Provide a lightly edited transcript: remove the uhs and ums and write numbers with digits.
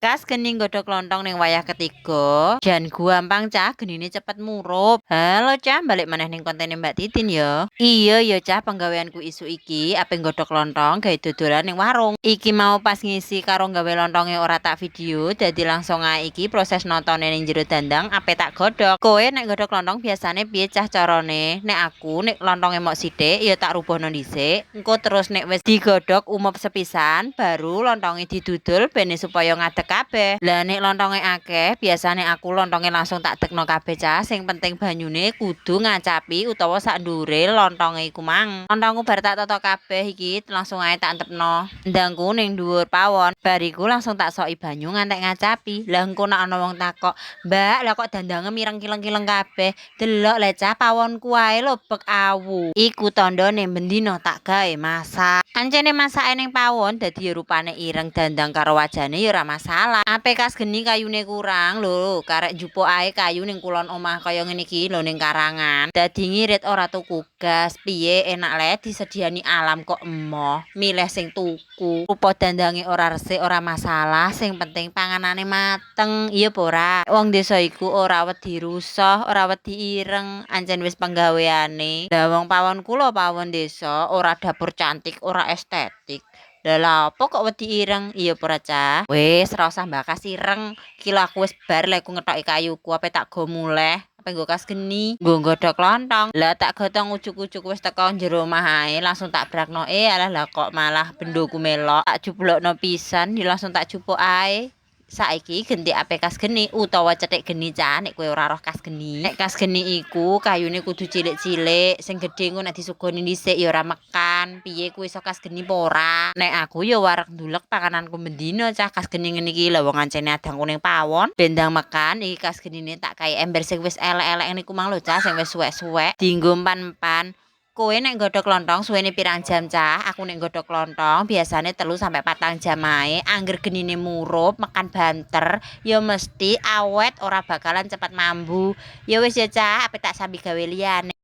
Kas geni nggodhog lontong ning wayah ketiga. Jan gampang, cah, genine cepet murup. Halo, cah, balik maneh ning kontene Mbak Titin ya. Iya ya, cah, penggaweanku isuk iki ape nggodhog lontong gawe dodolan ning warung. Iki mau pas ngisi karo gawe lontonge ora tak video, dadi langsung ae iki proses notone ning jero dandang ape tak godhog. Kowe nek nggodhog lontong biasane piye, cah, carane? Nek aku, nek lontonge mok sithik ya tak rubuhno dhisik. Engko terus nek wis digodhog umop sepisan, baru lontonge didudul bene supaya ngadeg kabeh. Lah, nek lontonge akeh, biasane aku lontonge langsung tak dekno kabeh, cah. Sing penting banyune kudu ngacapi utawa sak nduwure lontonge iku mang. Lontongku bar tak toto kabeh iki langsung ae tak antepno. Ndangku ning dhuwur pawon. Bar iku langsung tak soki banyu ngantek ngacapi. Lah, engko nek ana wong takok, "Mbak, lah kok dandange mireng kileng-kileng kabeh?" Delok le, cah, pawonku ae lho bek awu. Iku tandane bendina tak gawe masak. Ancene masake ning pawon dadi ya rupane ireng dandang karo wajane ya ora masalah. Ape kas geni kayune kurang lho, karek njupuk ae kayu ning kulon omah kaya ngene iki lho, ning karangan. Dadi ngirit, ora tuku gas. Piye enak le disediani alam kok emoh, milih sing tuku. Rupa dandange ora resik ora masalah, sing penting panganane mateng. Iya apa ora? Wong desa iku ora wedi rusuh, ora wedi ireng, ancen wis penggaweane. Lah, wong pawonku lho pawon desa, ora dapur cantik, ora estetik. Lah, lha apa kok wedi ireng? Iya apa ora, cah? Wis, ora usah mbakas ireng. Iki lho aku wis bar lek ku ngethoki kayuku, ape tak go muleh, ape nggo kas geni, nggo nggodhog lontong. Lah, tak gotong ujug-ujug wis teko jero omah ae langsung tak brakno. Eh, alah, lah kok malah bendoku melok. Tak jublokno pisan, ya langsung tak jupuk ae. Saiki genti ape kas geni utawa cethik geni, cah, nek kowe ora roh kas geni. Nek kas geni iku kayune kudu cilik-cilik, sing gedhe engko nek disugoni dhisik ya ora mekan. Piye, kowe iso kas geni apa ora? Nek aku ya wareg ndulek pangananku bendina, cah, kas geni ngene iki. Lha wong ancene adangku ning pawon, ben ndang mekan. Iki kas genine tak kai ember sing wis elek-elek niku mang lho, cah, sing wis suwek-suwek dienggo empan-empan. Kowe nek nggodhog lontong suwene pirang jam, cah? Aku nek nggodhog lontong biasane 3 sampe 4 jam ae. Angger genine murup, mekan banter, ya mesti awet, ora bakalan cepet mambu. Ya wis ya, cah, ape tak sambi gawe liyane.